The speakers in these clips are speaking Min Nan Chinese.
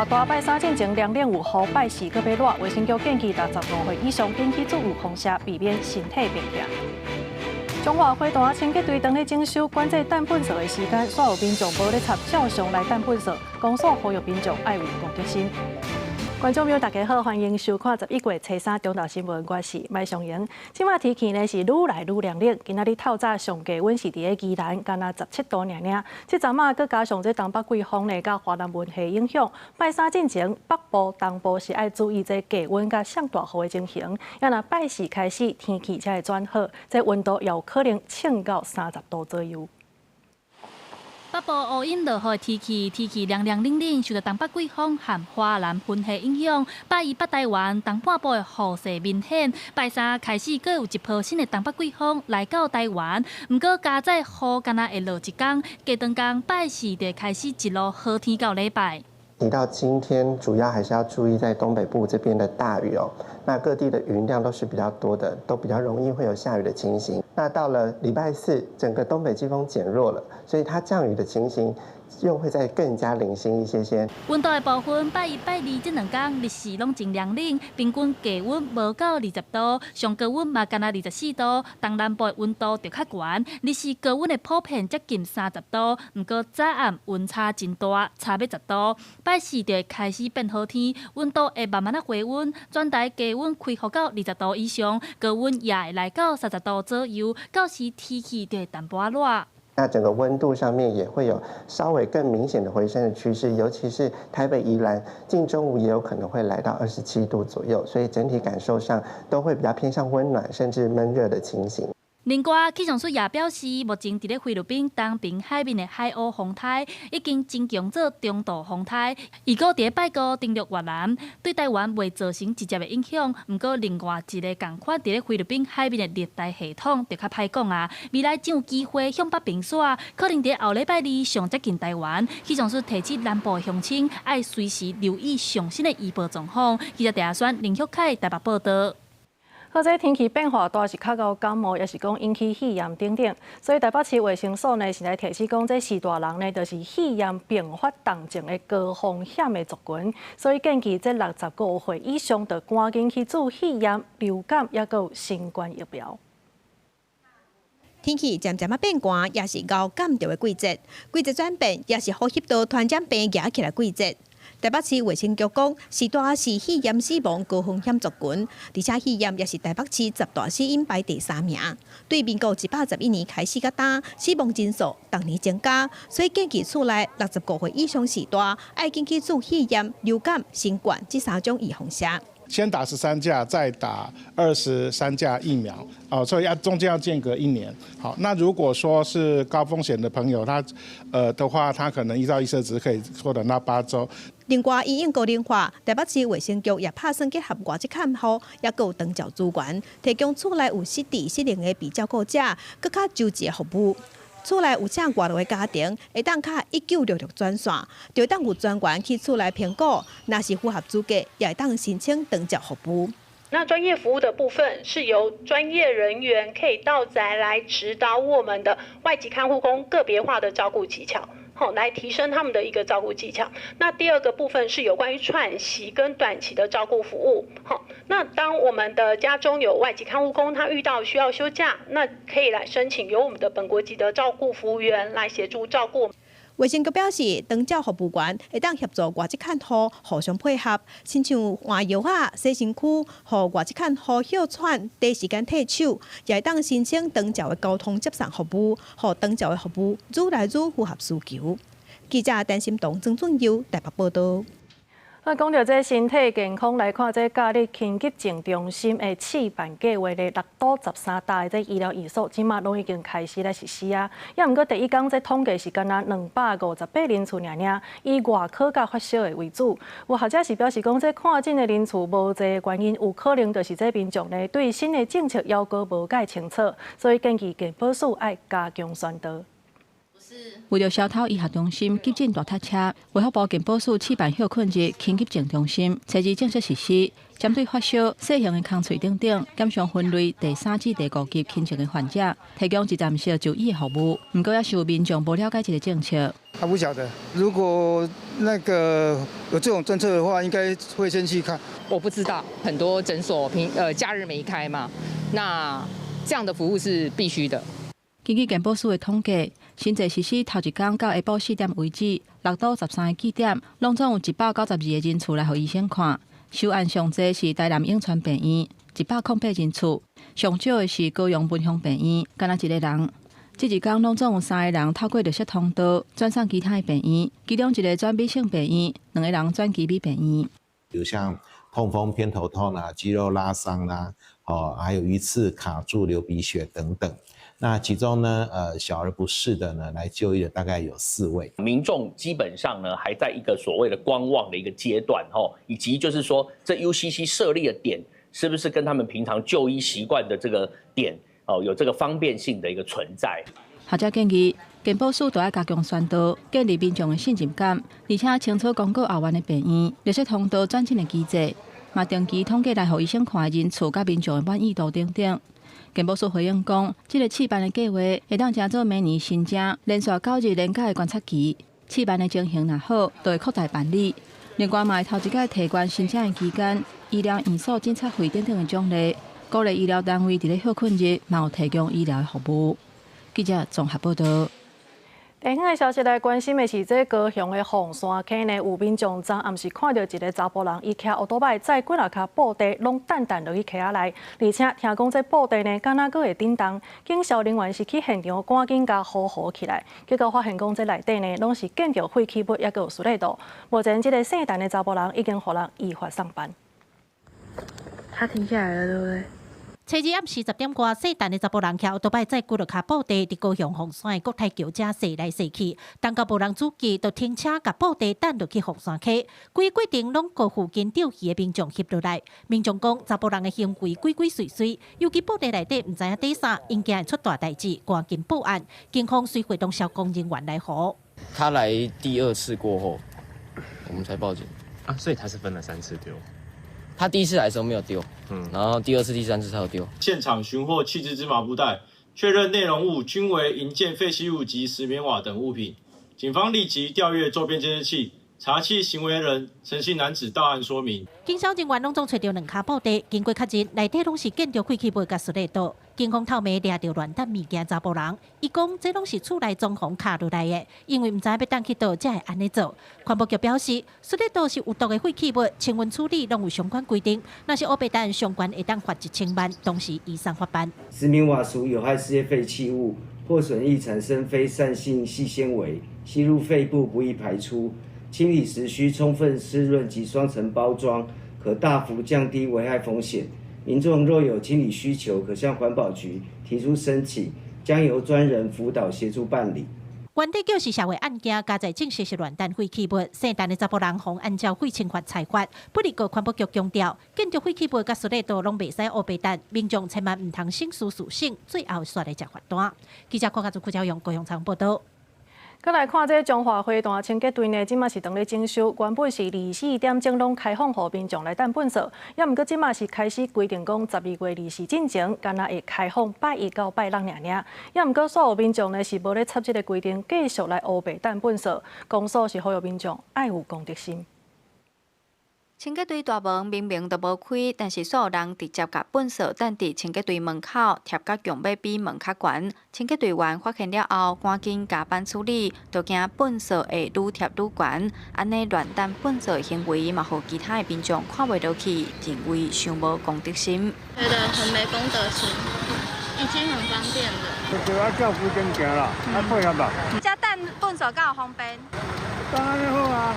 化大，拜三進前涼冷有雨，拜四閣欲熱。衛生局建議65歲以上緊去注預防射，避免身體變痛。彰化花壇清潔隊當咧整修管制擲糞埽的時間，煞有民眾無咧插，照常來擲糞埽。公所呼籲民眾愛有公德心。觀眾朋友大家好，歡迎收看11月初三中晝新聞，我是麥尚瑩。這馬天氣呢是愈來愈涼冷，今仔日透早上低溫是佇咧宜蘭，干焦17度爾爾。這陣仔閣加上這東北季風呢，佮華南雲系影響，拜三進前北部、東部是愛注意這低溫佮上大雨的情形。啊若拜四開始天氣才會轉好，這溫度有可能衝到30度左右。北部烏陰落雨天氣，天氣涼涼冷冷，受著東北季風和華南雲系影響，拜一北台灣東半部的雨勢明顯。拜三開始，閣有一波新的東北季風來到台灣，毋過加載雨干焦會落一工，隔兩工拜四就開始一路好天到禮拜。提到今天，主要還是要注意在東北部這邊的大雨哦。那各地的雲量都是比較多的，都比較容易會有下雨的情形。那到了禮拜四，整個東北季風減弱了，所以它降雨的情形又會再更加零星一些些。溫度的部分，拜一、拜二這兩工日時攏真涼冷，平均低溫無到20度，上高溫嘛干焦24度。東南部的溫度就較懸，日時高溫的普遍接近30度，毋過早暗溫差真大，差欲10度。拜四就會開始變好天，溫度會慢慢仔回溫，全台低溫恢復到20度以上，高溫也會來到30度左右，到時天氣就會淡薄仔熱。那整個溫度上面也會有稍微更明顯的回升的趨勢，尤其是台北、宜蘭，近中午也有可能會來到27度左右，所以整體感受上都會比較偏向溫暖，甚至悶熱的情形。另外，氣象署也表示，目前佇咧菲律賓東爿海面的海鷗風颱已經增強做中度風颱，預估佇拜五登陸越南，對台灣袂造成直接的影響。毋過，另外一个仝款佇咧菲律賓海面的熱帶系統就較歹講啊，未來真有機會向北平徙，可能佇後禮拜二上接近台灣。氣象署提醒南部鄉親愛隨時留意上新的預報狀況。記者鄭阿選、林旭凱台北報導。好，這天氣變化大是較𠢕感冒，抑是講引起肺炎等等，所以台北市衛生所呢是來提醒講，這序大人呢就是肺炎併發重症的高風險的族群，所以建議這65歲以上就趕緊去注肺炎、流感，抑閣有新冠疫苗。天氣漸漸仔變寒，也是𠢕感著的季節。季節轉變，也是呼吸道傳染病惹起來季節。台北市衛生局講，序大是肺炎死亡高風險族群，而且肺炎也是台北市十大死因排第三名。對民國111年開始到今，死亡人數逐年增加，所以建議厝內65歲以上序大，愛緊去注肺炎、流感、新冠這三種預防射。先打13價，再打23價疫苗，哦，所以要中間要間隔一年。好，那如果說是高風險的朋友，他的話，他可能依照醫生指示可以縮短到8週。另外，因應高齡化，台北市衛生局也拍算結合外籍看護，抑閣有長照資源，提供厝內有失智失能的被照顧者，閣較周全的服務。厝內有請外勞的家庭，會當敲1966專線，就當有專員去厝內評估，若是符合資格，也會當申請長照服務。那專業服務的部分是由專業人員可以到宅來指導我們的外籍看護工個別化的照顧技巧，好，來提升他們的一個照顧技巧。那第二個部分是有關於喘息跟短期的照顧服務，好，那當我們的家中有外籍看護工，他遇到需要休假，那可以來申請由我們的本國籍的照顧服務員來協助照顧。衛生局表示，長照服務員會當協助外籍看護互相配合，親像換藥仔、洗身軀，予外籍看護歇喘、短時間替手，也會當申請長照的交通接送服務，予長照的服務愈來愈符合需求。記者陳心彤、曾俊佑台北報導。啊，講到這身體健康來看，這假日輕急症中心的試辦計劃咧，六都13搭的這醫療院所，這馬攏已經開始來實施啊。抑毋過第一工這統計是干焦258人次爾爾，以外科佮發燒的為主。有學者是表示講，這看診的人次無濟的原因，有可能就是這民眾呢對新的政策猶閣無蓋清楚，所以建議健保署愛加強宣導。為著小偷醫學中心急診大塞車，衛福部健保署試辦歇睏日輕急症中心，初二正式實施，針對發燒、細型的空喙等等，減傷分類第三至第五級輕症的患者，提供一站式就醫的服務。毋過，也是有民眾無了解這个政策。還不曉得，如果那個有這種政策的話，應該會先去看。我不知道，很多診所假日沒開嘛，那這樣的服務是必須的。根據健保署的統計，新制實施頭一工到下晡4點為止，六都13個據點，攏總有192個人次來予醫生看。收案上濟是台南永川病院，108人次；上少的是高雄文雄病院，干焦一個人。這一工攏總有三個人透過綠色通道轉送其他的病院，其中一個轉美勝病院，兩個人轉旗美病院。比如像痛風、偏頭痛啦、肌肉拉傷啦，哦，還有魚刺卡住、流鼻血等等。那其中呢，小兒不適的呢，來就醫的大概有四位。民眾基本上呢，還在一個所謂的觀望的一個階段，吼，以及就是說，這 UCC 設立的點，是不是跟他們平常就醫習慣的這個點，哦，有這個方便性的一個存在。學者建議，健保署都愛加強宣導，建立民眾的信任感，而且清楚公告後援的病院、綠色通道轉診的機制，嘛定期統計來予醫生看的人次佮民眾的滿意度等等。健保署回應講，這個試辦的計劃會當成做明年新增連續9日連假的觀察期，試辦的情形若好，就會擴大辦理。另外，嘛會頭一擺提懸申請的期間、醫療院所診察費等等的獎勵，鼓勵醫療單位佇咧歇睏日嘛有提供醫療的服務。記者綜合報道。地方的消息來關心的是，這高雄的鳳山溪呢，有民眾昨暗時看著一个查埔人，伊騎歐多擺載幾若跤布袋，攏擲擲落去溪仔內，而且聽講這布袋呢，敢若閣會振動。警消人員是去現場趕緊共呼號起來，結果發現講這內底呢，攏是建築廢棄物，抑閣有塑膠袋。目前這个姓陳的查埔人已經予人依法送辦。他停下來了，對不對？初二暗時10點外，姓陳的查埔人騎歐多擺載幾落跤布袋，佇高雄鳳山的國泰橋遮踅來踅去，等到無人注意，就停車共布袋擲落去鳳山溪。規個過程攏予附近釣魚的民眾翕落來。民眾講，查埔人的行為鬼鬼祟祟，尤其布袋內底毋知影佇啥，𪜶驚會出大代誌，趕緊報案。警方隨會動消防人員來護。他來第二次過後，我們才報警。啊，所以他是分了三次丟。他第一次來的時候沒有丟，然後第二次、第三次才有丟。現場尋獲棄置之麻布袋，確認內容物均為營建廢棄物及石棉瓦等物品。警方立即調閱周邊監視器，查緝行為人陳姓男子到案說明。警消人員攏總揣著兩跤布袋，經過確認，內底攏是建築廢棄物佮塑膠袋。警方透暝掠著亂擲物件查埔人，伊講這攏是厝內裝潢跤落來的，因為毋知欲擲去佗，才會按呢做。環保局表示，塑膠袋是有毒的廢棄物，清運處理攏有相關規定。若是烏白擲，上懸會當罰1000萬，同時移送法辦。石棉瓦屬有害事業廢棄物，破損易產生飛散性細纖維，吸入肺部不易排出。清理時需充分濕潤及雙層包裝，可大幅降低危害風險。民眾若有清理需求，可向環保局提出申請，將由專人輔導協助辦理。原底就是社會案件，加在證實是亂擲廢棄物，姓陳的查埔人予按照廢清法裁罰。不過環保局強調，建築廢棄物佮塑膠袋攏袂使烏白擲，民眾千萬毋通省事事省，最後煞來食罰單。記者郭家祖、郭昭勇高雄採訪報導。閣來看這彰化花壇清潔隊呢，這馬是當咧整修，原本是24點鐘攏開放予民眾來擲糞埽，抑毋過這馬是開始規定講12月24進前，干焦會開放拜一到拜六爾爾，抑毋過煞有民眾呢是無咧插這个規定，繼續來烏白擲糞埽，公所是呼籲民眾愛有公德心。清潔隊大門明明都無開，但是煞有人直接共糞埽擲佇清潔隊門口，疊甲牆尾比門較懸。清潔隊員發現了後，趕緊加班處理，就驚糞埽會愈疊愈懸。按呢亂擲糞埽的行為，嘛予其他的民眾看袂落去，認為傷無公德心。覺得很沒公德心，已經很方便了。就愛照規定行啦，愛配合啦。遮擲糞埽敢有方便？當然好啊，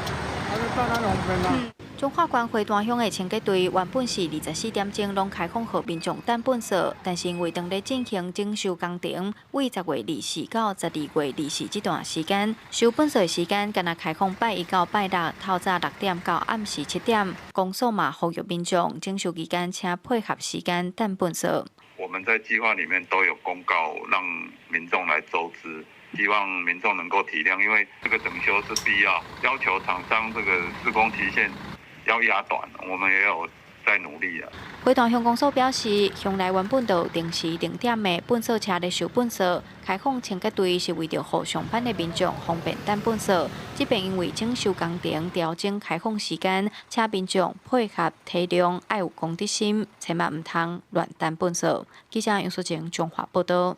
當然方便啦。彰化縣花壇鄉的清潔隊原本是24點鐘攏開放予民眾擲糞埽，但是因為當咧進行整修工程，為10月24到12月24這段時間，收糞埽的時間干焦開放拜一到拜六，透早6點到暗時7點。公所嘛呼籲民眾整修期間，請配合時間擲糞埽。我們在計劃裡面都有公告，讓民眾來周知，希望民眾能夠體諒，因為這個整修是必要，要求廠商這個施工期限要壓短，我們也有在努力啊。花壇鄉公所表示，鄉內原本就有定時定點的糞掃車咧收糞掃，開放清潔隊是為著予上班的民眾方便擲糞掃。這擺因為整修工程調整開放時間，請民眾配合體諒，愛有公德心，千萬毋通亂擲糞掃。記者楊淑靜彰化報導。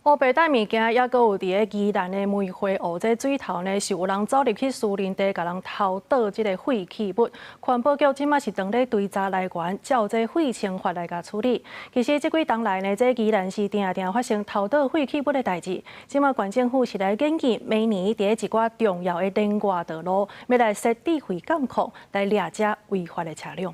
烏白擲物件，抑閣有佇咧宜蘭的梅花湖這水頭呢，是有人走入去私人地，共人偷倒這个廢棄物。環保局這馬是當咧追查來源，照這廢清法來共處理。其實這幾冬來呢，這宜蘭市定定發生偷倒廢棄物的代誌。這馬縣政府是來研議，明年佇咧一寡重要的連外道路，欲來設智慧監控，來掠這違法的車輛。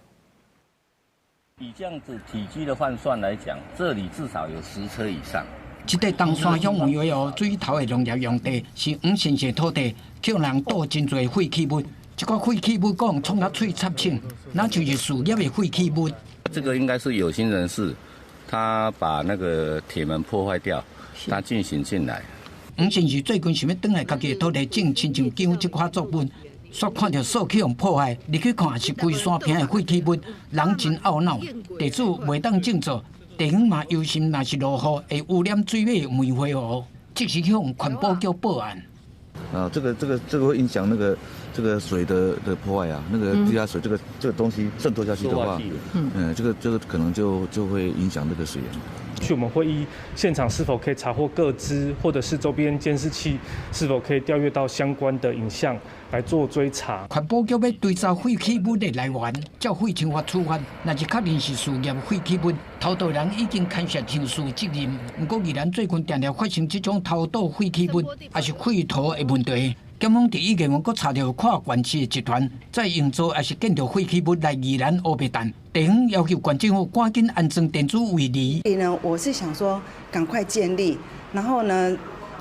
以這樣子體積的換算來講，這裡至少有10車以上。這塊東山鄉梅花湖水頭的農業用地是黃先生土地，予人倒真濟廢棄物。這個廢棄物講創甲喙插青，那就是事業的廢棄物。這個應該是有心人士，他把那個鐵門破壞掉，他進行進來。黃先生最近想欲轉來家己的土地種親像薑這款作物，煞看著煞予人破壞，入去看是規山坪的廢棄物，人真懊惱。地主袂當種作。地方嘛憂心，若是落雨會污染水尾梅花湖，即時向環保局報案。啊，這個會影響那個這個水的破壞啊，那個地下水，這個東西滲透下去的話，這個可能就會影響那個水源。去我們會依現場是否可以查獲個資，或者是周邊監視器是否可以調閱到相關的影像來做追查。環保局欲追查廢棄物的來源，照廢清法處罰。若是確認是事業廢棄物，偷倒人已經牽涉刑事責任。毋過宜蘭最近定定發生這種偷倒廢棄物，抑是廢土的問題。檢方佇1月份閣查著跨縣市的集團在營造抑是建造廢棄物來宜蘭烏白擲，地方要求縣政府趕緊安裝電子圍籬。所以呢，我是想說趕快建立，然後呢，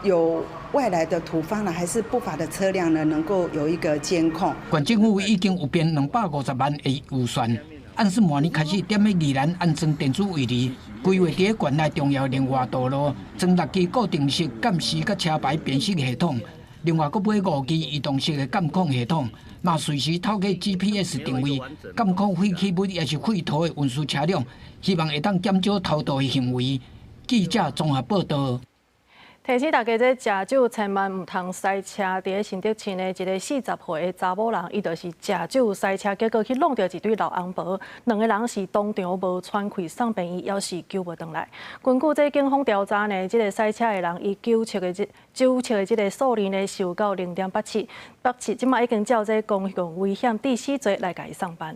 有外來的土方呢，還是不法的車輛呢，能夠有一個監控。縣政府已經有編250萬的預算，按說明年開始踮咧宜蘭安裝電子圍籬，規劃佇咧縣內重要連外道路裝6支固定式監視佮車牌辨識系統。另外，閣買5支移動式的監控系統，嘛隨時透過 GPS 定位監控廢棄物抑是廢土的運輸車輛，希望會當減少偷渡的行為。記者綜合報導。提醒大家，這食酒千萬毋通駛車。佇咧新竹市呢，一个40歲的查某人，伊就是食酒駛車，結果去挵著一對老翁婆，兩个人是當場無喘氣送病院，猶是救無轉來。根據這警方調查呢，這个駛車的人伊酒測的這个數字呢，受到0.87，87，這馬已經照這公共危險致死罪來共伊送辦。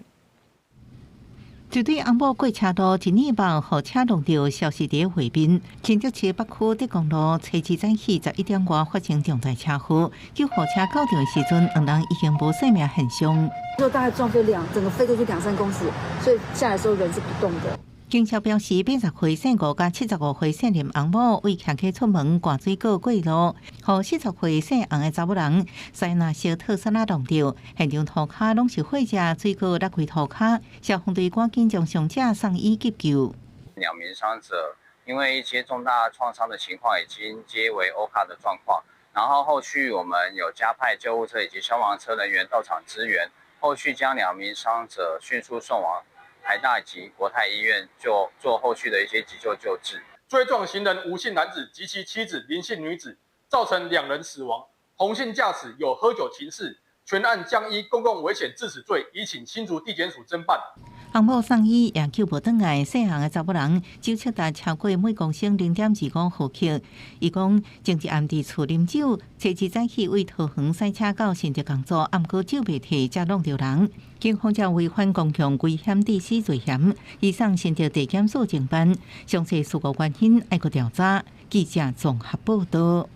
一對翁某過車路，一耳目，予車挵著，消失佇畫面。新竹市北區德公路，初二早起11點外發生重大車禍，救護車到場的時陣，兩人已經無生命現象。就大概撞飛兩，整個飛過去兩三公尺，所以下來時候人是不動的。警察表示，80歲姓吳佮75歲姓林翁某為騎車出門掛水果過路，予40歲姓洪的查某人駛若小特斯拉挵著，現場塗跤攏是血跡，水果落規塗跤，消防隊趕緊將傷者送醫急救。兩名傷者因為一些重大創傷的情況，已經皆為 OHCA 的狀況。然後後續我們有加派救護車以及消防車人員到場支援，後續將兩名傷者迅速送往台大及國泰醫院，就做後續的一些急救救治。追撞行人吳姓男子及其妻子林姓女子，造成兩人死亡。洪姓駕駛有喝酒情事，全案將依公共危險致死罪，移請新竹地檢署偵辦。翁某送醫也救無轉來，姓洪的查某人酒測值超過每公升0.25毫克。伊講前一暗佇厝啉酒，初二早起為桃園駛車到新竹工作，毋過酒袂退，才挵著人。警方將違反公共危險致死罪嫌，移送新竹地檢署偵辦，詳細事故原因愛閣調查。記者綜合報導。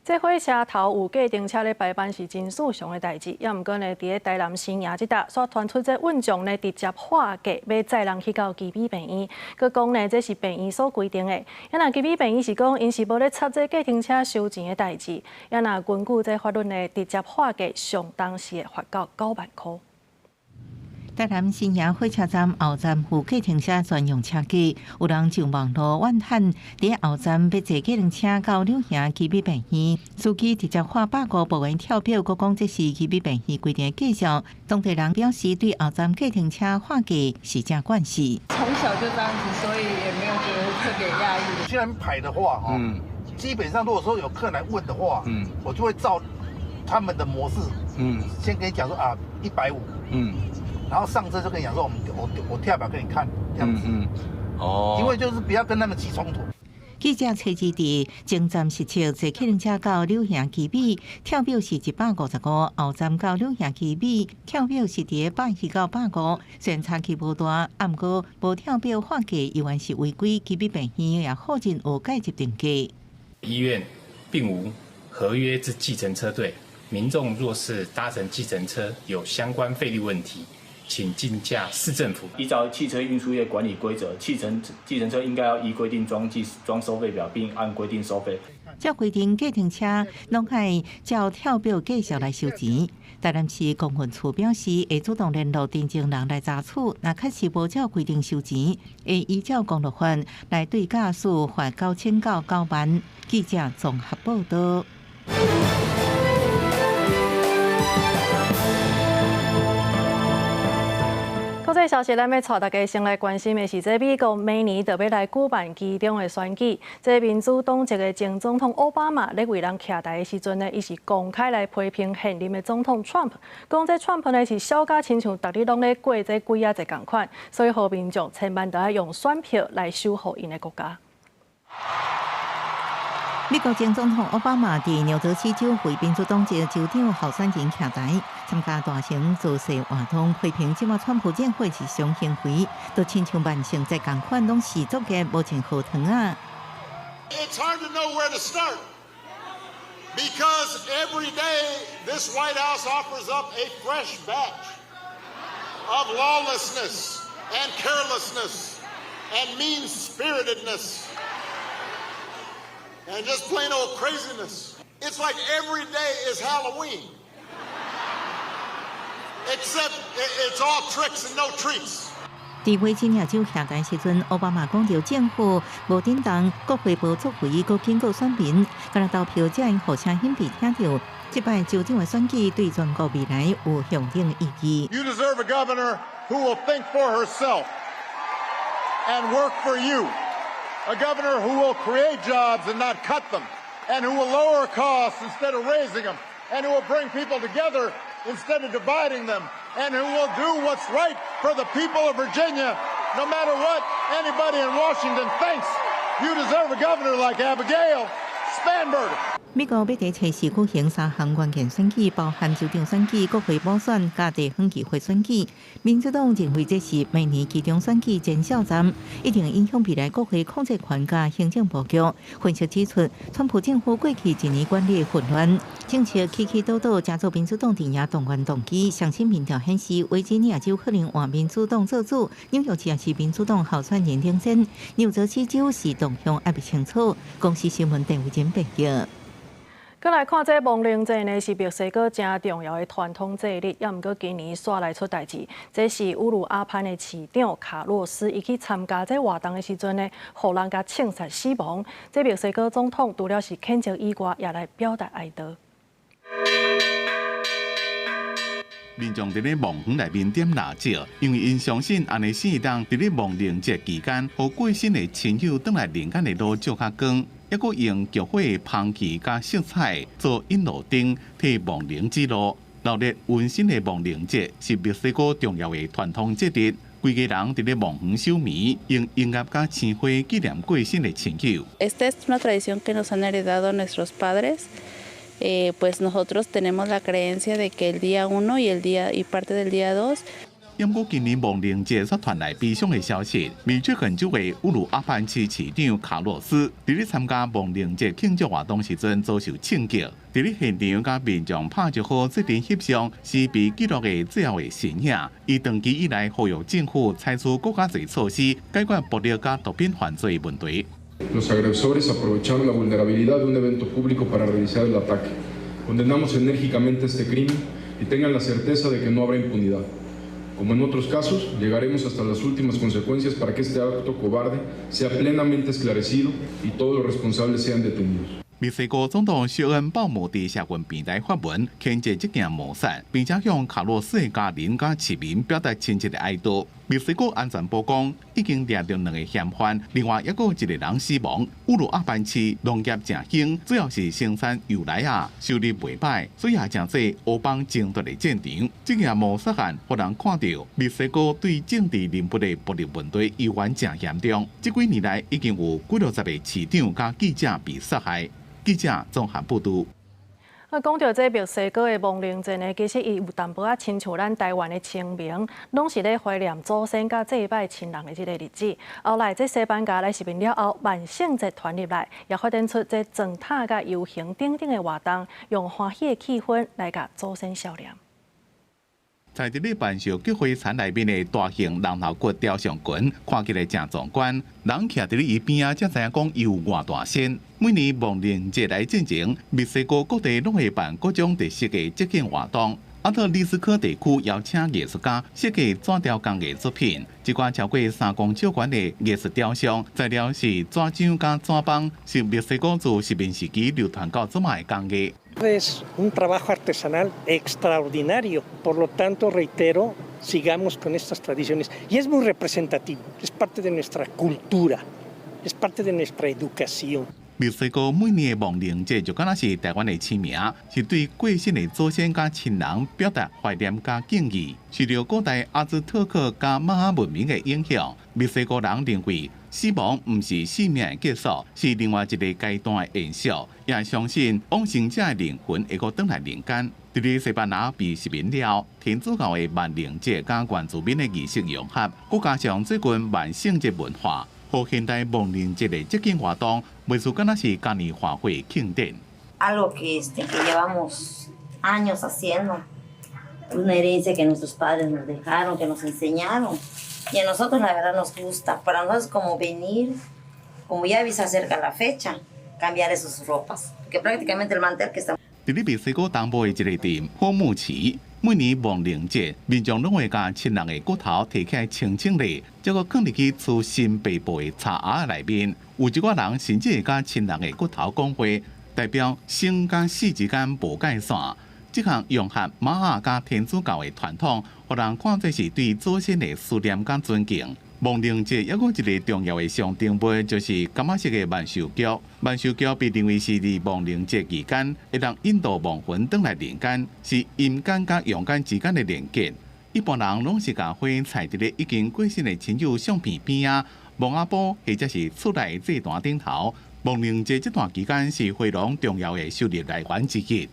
這火車頭有計程車咧排班是真正常的代誌，抑毋過呢，佇咧台南新營這搭，煞傳出這運將呢直接劃價欲載人去到旗美病院，閣講呢這是病院所規定的。抑若旗美病院是講𪜶是無咧插這計程車收錢的代誌，抑若根據這法律呢，直接劃價上當時會罰到9萬箍。台南新營火車站後站有計程車專用車價，有人上網路怨嘆，佇後站欲坐計程車到柳營奇美病院，司機直接喊150，無願跳表，閣講這是奇美病院規定的價數。當地人表示，對後站計程車喊價是誠慣勢。從小就這樣子，所以也沒有覺得特別訝異。既然排的話，基本上如果說有客人來問的話，我就會照他們的模式，先跟你講說啊，150，然後上車就跟你講說，我跳表給你看，這樣子，因為就是不要跟他們起衝突。記者揣二佇前站實測坐計程車到柳營奇美，跳表是155；後站到柳營奇美，跳表是佇120到150。雖然差距無大，毋過無跳表喊價猶原是違規。奇美病院也否認有改入定價。醫院並無合約之計程車隊，民眾若是搭乘計程車有相關費率問題，請覲駕市政府。依照汽車運輸業管理規則，計程車應該要依規定裝收費表，並按規定收費。照規定，計程車攏愛照跳表價數來收錢。台南市公運處表示，會主動聯絡知情人來查處，若確實無照規定收錢，會依照公路法來對駕駛罰9000到9萬。記者綜合報道。國際消息，咱欲帶大家先來關心的是，這美國明年就欲來舉辦期中的選舉。這民主黨籍的前總統奧巴馬咧為人徛台的時陣呢，伊是公開來批評現任的總統川普，講這川普呢是痟甲親像逐日攏咧過這鬼仔節仝款，所以予民眾千萬著愛用選票來守護𪜶的國家。美國前總統奧巴馬佇紐澤西州為民主黨籍州長候選人徛台，參加大型造勢活動，批評這馬川普政府是傷行為，都親像萬聖節仝款，攏是作業無穿好糖仔。 It's hard to know where to start because every day this White House offers up a fresh batch of lawlessness and carelessness and mean-spiritedness. And just plain old craziness. It's like every day is Halloween. Except it's all tricks and no treats. 佇維吉尼亞州徛台時陣，奧巴馬講著政府無振動，國會無作為，閣警告選民，敢若投票才會予聲音被聽著。這擺州長的選舉對全國未來有象徵意義。 You deserve a governor who will think for herself and work for you. A governor who will create jobs and not cut them, and who will lower costs instead of raising them, and who will bring people together instead of dividing them, and who will do what's right for the people of Virginia, no matter what anybody in Washington thinks. You deserve a governor like Abigail Spanberger. 美國欲佇初四舉行三項關鍵選舉，包含州長選舉、國會補選、佮地方議會選舉。民主黨認為這是明年期中選舉前哨戰，一定影響未來國會控制權佮行政布局。分析指出，川普政府過去一年管理混亂，政策起起倒倒，成做民主黨陣營動員動機。上新民調顯示，維吉尼亞州可能換民主黨做主，紐約市也是民主黨候選人領先，紐澤西州是動向猶未清楚。公視新聞鄧慧珍報道。閣來看這亡靈節呢，是墨西哥誠重要的傳統節日，猶毋過今年煞來出代誌。這是烏魯阿潘的市長卡洛斯，伊去參加這活動的時陣呢，予人共槍殺死亡。這墨西哥總統除了是譴責以外，也來表達哀悼。民眾佇咧墓園內面點蠟燭，因為𪜶相信按呢先會當佇咧亡靈節期間，予過身的親友轉來人間的路照較光，猶閣用菊花的香氣佮色彩做引路燈，替亡靈指路。熱鬧溫馨的亡靈節是墨西哥重要的傳統節日，規家人佇咧墓園守暝，用音樂佮鮮花紀念過身的親友。 Esta es una tradición que nos han heredado nuestros padres. Pues nosotros tenemos la creencia de que el día 1 y el día y parte del día 2。毋過今年亡靈節煞傳來悲傷的消息，密歇根州的烏魯阿潘市市長卡洛斯，佇咧參加亡靈節慶祝活動時陣遭受槍擊，佇咧現場佮民眾拍招呼、做陣翕相，是被記錄的最後的身影。伊長期以來呼籲政府採取閣較濟措施，解決暴力佮毒品犯罪問題。 Los agresores aprovecharon la vulnerabilidad de un evento público para realizar el ataque. Condenamos enérgicamente este crimen y tengan la certeza de que no habrá impunidad. Como en otros casos, llegaremos hasta las últimas consecuencias para que este acto cobarde sea plenamente esclarecido y todos los responsables sean detenidos. 墨西哥總統謝恩鮑姆佇社群平台發文，譴責這件謀殺，並且向卡洛斯的家人佮市民表達深切的哀悼。墨西哥安全部講，已經掠著兩个嫌犯，另外猶閣有一个人死亡。烏魯阿潘市農業誠興，主要是生產油奶仔，收入袂䆀，所以也成做黑幫爭奪的戰場。這件謀殺案，予人看著墨西哥對政治人物的暴力問題猶原誠嚴重。這幾年來，已經有幾落十个市長佮記者被殺害。記者綜合報導。啊，講著這墨西哥的亡靈節呢，其實伊有淡薄仔親像咱台灣的清明，攏是咧懷念祖先佮祭拜親人的這个日子。後來這西班牙來殖民了後，萬聖節傳入來，也發展出這鑽塔佮遊行等等的活動，用歡喜的氣氛來共祖先悼念。在佇咧萬壽菊花殘內面的大型人頭骨雕像群，看起來誠壯觀。人徛佇咧伊邊仔，才知影講伊有偌大身。每年亡靈節來進前，墨西哥各地攏會辦各種特色的節慶活動。阿特里斯科地區邀請藝術家設計紙雕工藝作品，這款超過3公尺懸的藝術雕像，材料是紙漿佮紙枋，是墨西哥自殖民時期流傳到這擺的工藝。 Es un trabajo artesanal extraordinario, por lo tanto, reitero, sigamos con estas tradiciones. Y es muy representativo, es parte de nuestra cultura, es parte de nuestra educación. 墨西哥每年的亡靈節就敢若是台灣的清明，是對過身的祖先佮親人表達懷念佮敬意。受著古代阿茲特克佮瑪雅文明的影響，墨西哥人認為死亡毋是生命的結束，是另外一个階段的延續，也相信往生者的靈魂會閣轉來人間。佇咧西班牙被殖民了，天主教的萬靈節佮原住民的儀式融合，閣加上最近萬聖節文化。予現代亡靈節的節慶活動，袂輸敢若是嘉年華會慶典。 Algo que llevamos años haciendo, una herencia que nuestros padres nos dejaron, que nos enseñaron. Y a nosotros la verdad nos gusta. Para nosotros es como venir, como ya se acerca la fecha, cambiar esas ropas, porque prácticamente el mantel que está. 佇咧墨西哥東部的一个鎮火木市，每年亡靈節，民眾攏會共親人的骨頭提起來清清理，再閣囥入去厝新白布的柴盒內面。有一寡人甚至會共親人的骨頭講話，代表生佮死之間無界線。這項融合瑪雅佮天主教的傳統，予人看做是對祖先的思念佮尊敬。亡靈節猶閣一个重要的象徵物，就是柑仔色的萬壽菊。萬壽菊被認為是佇亡靈節期間，會當引導亡魂轉來人間，是陰間佮陽間之間的連結。一般人攏是共花插佇咧已經過身的親友相片邊仔、墓仔埔或者是厝內祭壇頂頭。亡靈節這段期間是花農重要的收入來源之一。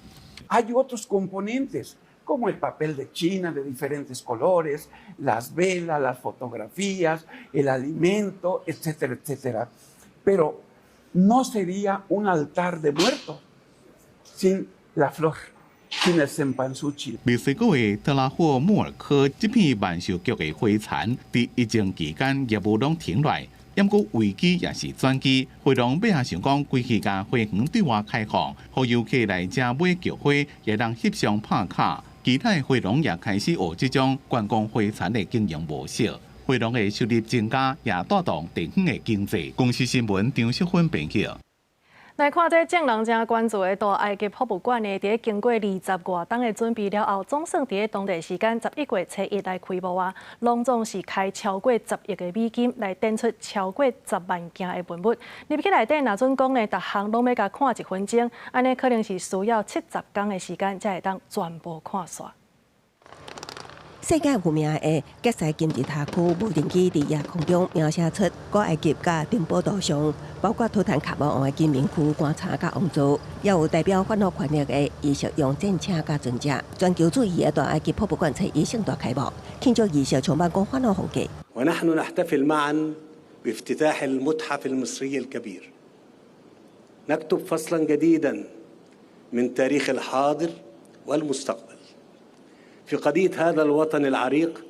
Hay otros componentes, como el papel de China de diferentes colores, las velas, las fotografías, el alimento, etcétera, etcétera. Pero no sería un altar de muertos sin la flor, sin el cempasúchil. 墨西哥的特拉霍穆爾科這片萬壽菊的花田，佇疫情期間業務攏停落來，毋過危機也是轉機。花農尾仔想講，規氣共花園對外開放，予遊客來遮買菊花，會當翕相拍卡。其他的花農也開始學這種觀光花田的經營模式，花農的收入增加，也帶動地方的經濟。公視新聞張淑芬編輯。來看這眾人誠關注的大埃及博物館呢，佇咧經過20外冬的準備了後，總算佇咧當地時間11月初1來開幕啊！攏總是開超過10億的美金來展出超過10萬件的文物。入去內底，若準講呢，逐項攏欲共看一分鐘，按呢可能是需要70工的時間，才會當全部看煞。世界有名的傑西金字塔區無人機佇夜空中描寫出古埃及佮珍寶圖像，包括圖坦卡蒙王的金面具、棺材佮王座，也有代表法老權力的儀式用戰車佮船隻。全球注意的大埃及博物館初一盛大開幕，慶祝儀式充滿講法老風格。 ونحن نحتفل معا بافتتاح المتحف المصري الكبير نكتب فصلا جديدا من تاريخ الحاضر والمستقبل في قضية هذا الوطن العريق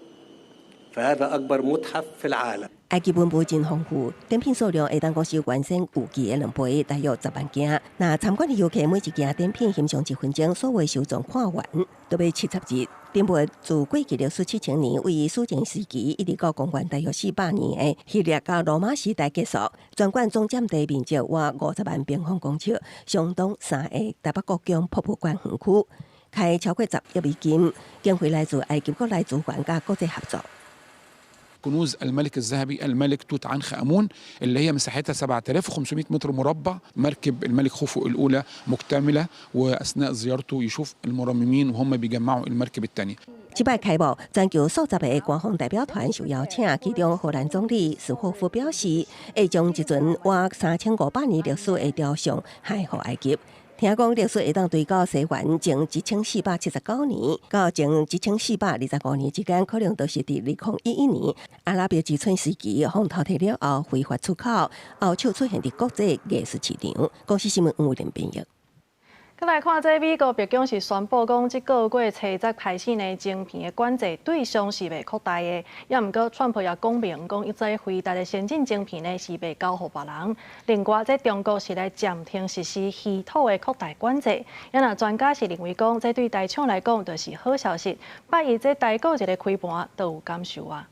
فهذا أكبر متحف في العالم。埃及文物真豐富，展品數量會當講是原先預計的2倍，大約10萬件。若參觀的遊客每一件展品欣賞1分鐘，所有收藏看完，都欲70日。展物自過去歷史7000年，位於史前時期一直到公元大約400年的希臘佮羅馬時代結束。全館總佔地面積約50萬平方公尺，相當三個台北國宮博物館園區，開超過10億美金，經費來自埃及國內資源佮國際合作。 كنوز الملك الذهبي الملك توت عنخ امون اللي هي مساحتها 7500 متر مربع. مركب الملك خوفو الاولى مكتمله، واثناء زيارته يشوف المرممين وهم بيجمعوا المركب الثانيه. 這擺開幕，全球數十个官方代表團受邀請，其中荷蘭總理史霍夫表示，會將一尊約3500年歷史的雕像還予埃及。聽講歷史會當追到西元前1479年到前1425年之間，可能都是佇2011年阿拉伯之春時期，予偷提了後非法出口，後首出現佇國際藝術市場。公視新聞黃偉玲編譯。閣來看這美國白宮是宣布講，這個月初十開始呢，晶片的管制對象是袂擴大的。也毋過，川普也講明講，伊這輝達的先進晶片呢是袂交予別人。另外，這中國是來暫停實施稀土的擴大管制。也若專家是認為講，這對台廠來講就是好消息。拜一這台股一个開盤都有感受啊。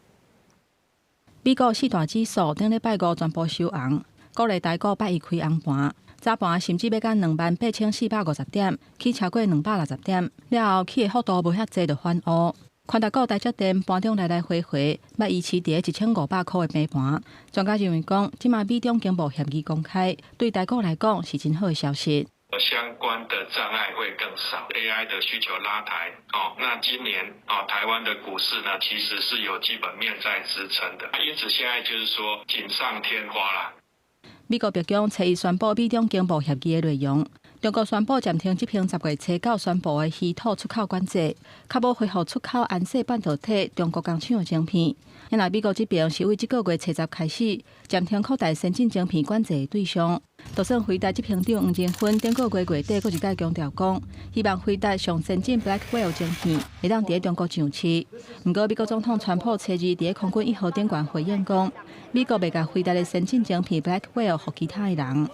美國四大指數頂禮拜五全部收紅，鼓勵台股拜一開紅盤。早盤甚至欲到28,450點，起超過260點，了後起的幅度無遐濟就反烏。寬達股台積電盤中來來回回，欲維持佇1500箍的平盤。專家認為講，這馬美中經貿協議公開，對台股來講是真好的消息。相關的障礙會更少，AI 的需求拉抬哦。那今年啊，台灣的股市呢，其實是有基本面在支撐的，因此現在就是說錦上添花啦。美國白宮初一宣布美中經貿協議的內容，中國宣布暫停執行10月初九宣布的稀土出口管制，較無恢復出口安碩半導體中國工廠的晶片。因為美國這邊是對這個月初十開始暫停擴大先進晶片管制的對象。就算輝達執行長黃仁勳頂個月月底閣一擺強調講，希望輝達上先進 Blackwell 晶片會當佇中國上市。毋過美國總統川普初二佇空軍一號頂懸回應講，美國袂共輝達的先進晶片 Blackwell 予其他的人。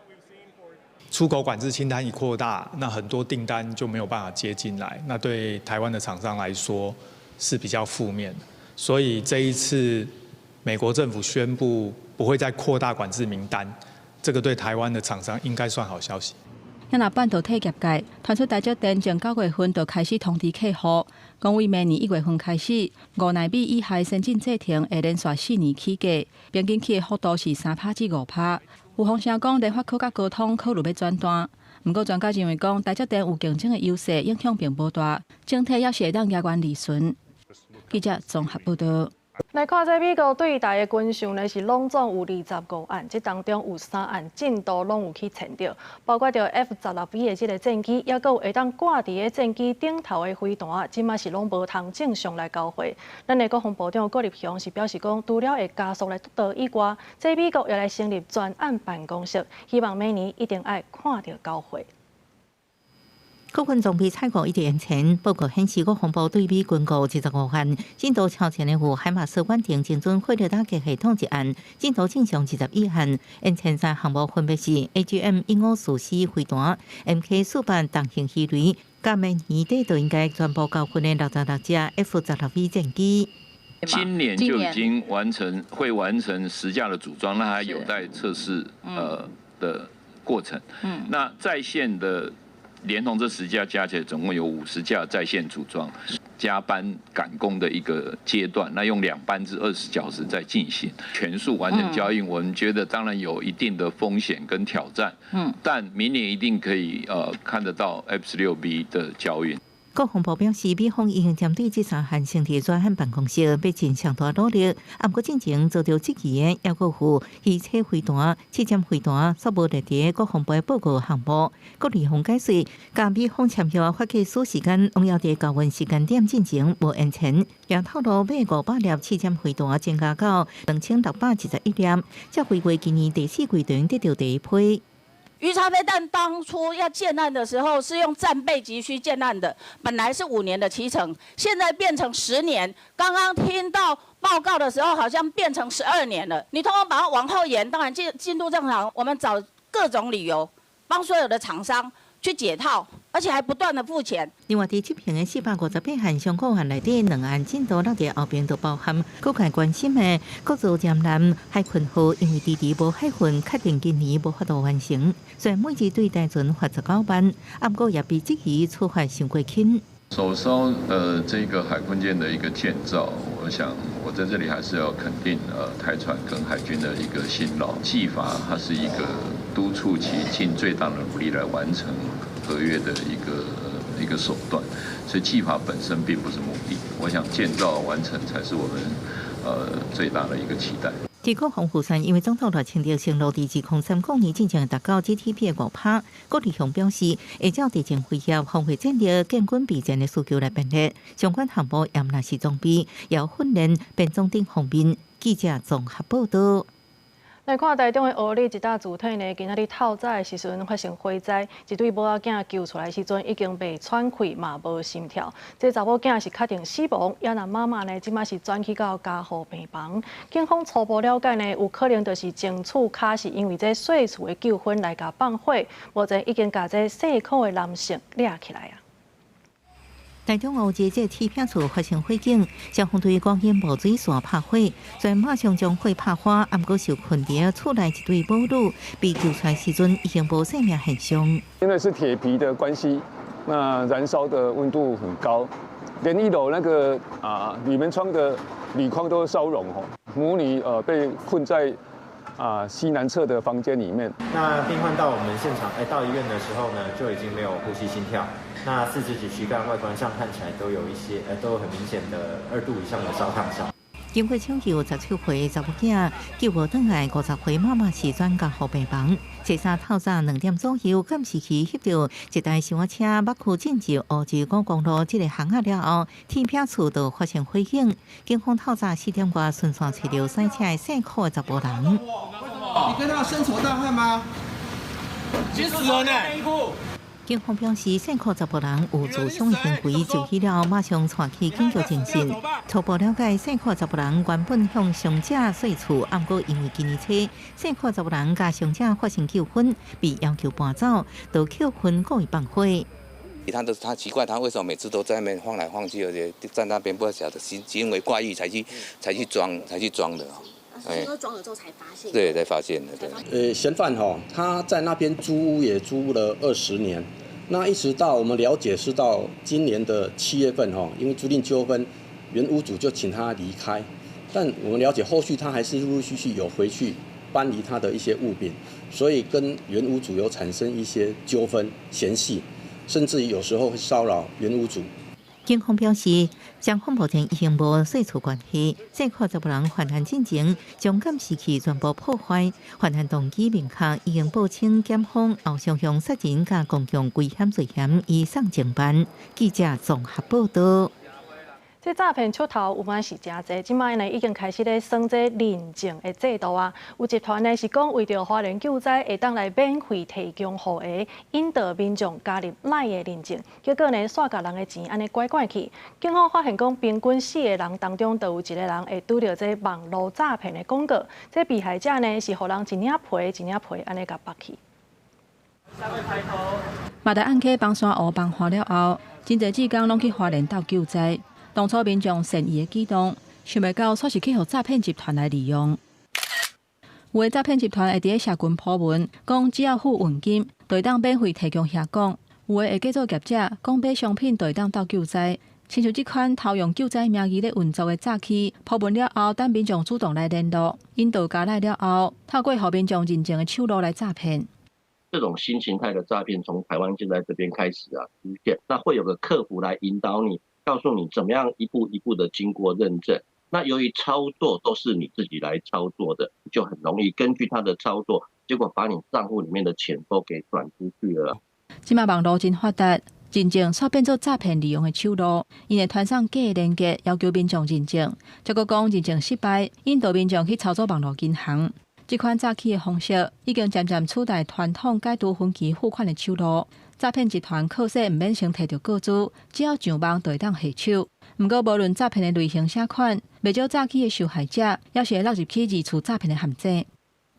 出口管制清單一擴大，那很多訂單就沒有辦法接進來，那對台灣的廠商來說是比較負面的。所以這一次美國政府宣布不會再擴大管制名單，這個對台灣的廠商應該算好消息。若半導體業界傳出台積電從9月份就開始通知客戶，講對明年1月份開始，5納米以下先進製程會連續4年起價，平均起的幅度是3%至5%。有風聲講聯發科佮高通考慮欲轉單，毋過專家認為講台積電有競爭的優勢，影響並無大，整體猶是會當額外利潤。記者綜合報道。來看這美國對台的軍售呢，是攏總有25案，這當中有3案進度攏有去前著，包括著 F-16V 的這个戰機，猶閣有會當掛佇咧戰機頂頭的飛彈，這馬是攏無通正常來交貨。咱的國防部長郭立雄是表示講，除了會加速來督導以外，這美國也來成立專案辦公室，希望明年一定愛看著交貨。國軍裝備採購一直延前，報告顯示國防部對美軍購25項，進度超前的有海馬斯遠程精準火力打擊系統一案，進度正常21項，延前三項目分別是 AGM 1544飛彈、MK48重型魚雷，佮明年底就應該全部交付的66架 F-16V 戰機。今年就已經完成，會完成10架的組裝，那還有待測試的過程。那在線的。連同這10架加起來，總共有50架在線組裝，加班趕工的一個階段。那用2班制20小時在進行，全數完成交運，我們覺得當然有一定的風險跟挑戰。但明年一定可以看得到 F-16V 的交運。國防部表示，美方已經針對這三項成立專案辦公室，欲盡上大努力。啊，毋過進前遭著質疑的，猶閣有魚車飛彈、刺針飛彈，煞無列佇國防部的報告項目。郭立宏解釋，佮美方簽約發給書時間，攏猶佇交運時間點進前無延前。也透露買500粒刺針飛彈增加到2621粒，這回為今年第四季中得著第一批。魚叉飛彈當初要建案的時候，是用戰備急需建案的，本來是5年的期程，現在變成10年。剛剛聽到報告的時候，好像變成12年了。你通通把它往後延，當然進度正常。我們找各種理由，幫所有的廠商去解套，而且還不斷的付錢。另外，佇執行的458項商購案內底，兩案進度落佇後邊，就包含各界關心的國造艦艦海鯤號，因為遲遲無海運，確定今年無法度完成。雖然每日對台船罰19萬，毋過也被質疑處罰傷過輕。首艘這個海鯤艦的一個建造，我想我在這裡還是要肯定台船跟海軍的一個辛勞。計罰它是一個督促其盡最大的努力來完成合約的一個手段，所以計罰本身並不是目的。我想建造完成才是我們最大的一個期待。佇國防預算，因為總統賴清德承諾佇2030年進前達到 GDP 的5%，郭立雄表示，會照地震威脅、防衛戰略、建軍備戰的需求來編列，相關項目也毋但是裝備，也有訓練、編裝等方面。記者綜合報道。來看台中的蚵里一搭主體呢，今仔日透早的時陣發生火災，一對母仔囝救出來時陣已經袂喘氣嘛無心跳，這查某囝是確定死亡，也若媽媽呢，這馬是轉去到加護病房。警方初步了解呢，有可能就是前厝跤是因為這細厝的糾紛來共放火，目前已經共這細箍的男性掠起來啊。台中烏日這鐵片厝發生火警，消防隊趕緊無水線拍火，雖然馬上將火拍花，毋過受困佇厝內一對母女被救出來時陣已經無生命現象。因為是鐵皮的關係，那燃燒的溫度很高，連一樓那個啊鋁門窗的鋁框都燒融哦。母女被困在西南側的房間裡面。那病患到我們現場，到醫院的時候呢，就已經沒有呼吸心跳。那四肢及軀幹外觀上看起來都有一些，都有很明顯的2度以上的燒燙傷。經過搶救，17歲查某囝救無轉來，50歲媽媽是轉加護病房。初三透早2點左右，監視器翕著一台小車北區進入烏日五公路這個巷仔了後，鐵片厝就發生火警。警方透早4點外循線揣著駛車的姓柯的查埔人。你跟他深仇大恨嗎？急死人呢！警方表示，姓柯查埔人有自傷的行為，就醫了後馬上帶去警局偵訊。初步了解，姓柯查埔人原本向傷者稅厝，毋過因為今年初姓柯查埔人佮傷者發生糾紛，被要求搬走，就扣分故意放火。他奇怪，他為什麼每次都在那邊晃來晃去，而且在那邊不曉得行為怪異才去裝的。哎，裝了之後才發現。對，才發現的。對。嫌犯哈，他在那邊租屋也租了20年。那一直到我們了解是到今年的7月份哈，因為租賃糾紛，原屋主就請他離開。但我們了解後續他還是陸陸續續有回去搬離他的一些物品，所以跟原屋主有產生一些糾紛嫌隙，甚至於有時候會騷擾原屋主。警方表示，雙方目前已經無稅厝關係，姓柯查埔人犯案進前將監視器全部破壞，犯案動機明確，已經報請檢方後續向殺人佮公共危險罪嫌移送偵辦。記者綜合報道。這詐騙出頭有嘛是誠濟，這擺呢已經開始咧耍這認證的制度啊。有集團呢是講為著花蓮救災，會當來免費提供予引導民眾加入 LINE 的認證，結果呢，煞共人的錢按呢拐拐去。警方發現講，平均4個人當中就有一個人會拄著這網路詐騙的廣告。這被害者呢是予人一領皮一領皮按呢共縛去。馬來暗溪崩山湖崩滑了後，真濟志工攏去花蓮鬥救災。當初民眾善意的舉動，想袂到煞是去予詐騙集團來利用。有的詐騙集團會佇咧社群 po 文，講只要付佣金，就會當免費提供蝦講；有的會假做業者，講買商品就會當鬥救災。親像這款偷用救災名義咧運作的詐欺， po 文了後，等民眾主動來聯絡，引導加來了後，透過予民眾認證的手路來詐騙。這種新形態的詐騙從台灣現在這邊開始啊出現，那會有個客服來引導你，告訴你怎麼樣一步一步的經過認證。那由於操作都是你自己來操作的，就很容易根據他的操作，結果把你賬戶裡面的錢都給轉出去了。這馬網路真發達，認證煞變做詐騙利用的手路，𪜶會傳送假的連結，要求民眾認證，結果講認證失敗，引導民眾去操作網路銀行。這款詐欺的方式已經漸漸取代傳統解除分期付款的手路。詐騙集團靠勢毋免先提著個資，只要上網就會當下手。毋過，無論詐騙的類型啥款，袂少詐欺的受害者，猶是會落入去二次詐騙的陷阱。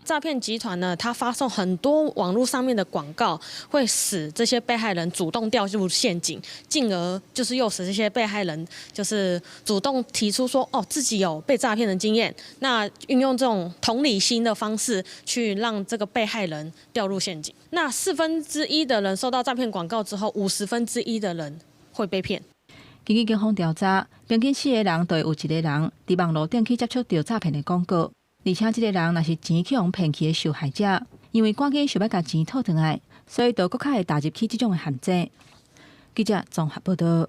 詐騙集團呢，他發送很多網絡上面的廣告，會使這些被害人主動掉入陷阱，進而就是誘使這些被害人就是主動提出說，哦，自己有被詐騙的經驗，那運用這種同理心的方式去讓這個被害人掉入陷阱。那1/4的人收到詐騙廣告之後，1/50的人會被騙。根據警方調查，平均四個人就會有一個人佇網路頂去接觸著詐騙的廣告。而且，這個人若是錢去予騙去的受害者，因為趕緊想欲共錢討轉來，所以就閣較會踏入去這種的陷阱。記者綜合報導。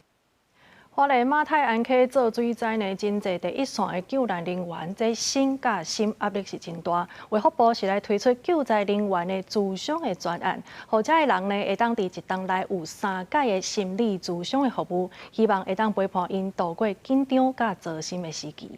花蓮馬太鞍溪做水災呢，真濟第一線的救難人員，這身佮心壓力是真大。衛福部是來推出救災人員的諮商的專案，予遮的人呢會當佇一冬內有三擺的心理諮商的服務，希望會當陪伴𪜶渡過緊張佮糟心的時期。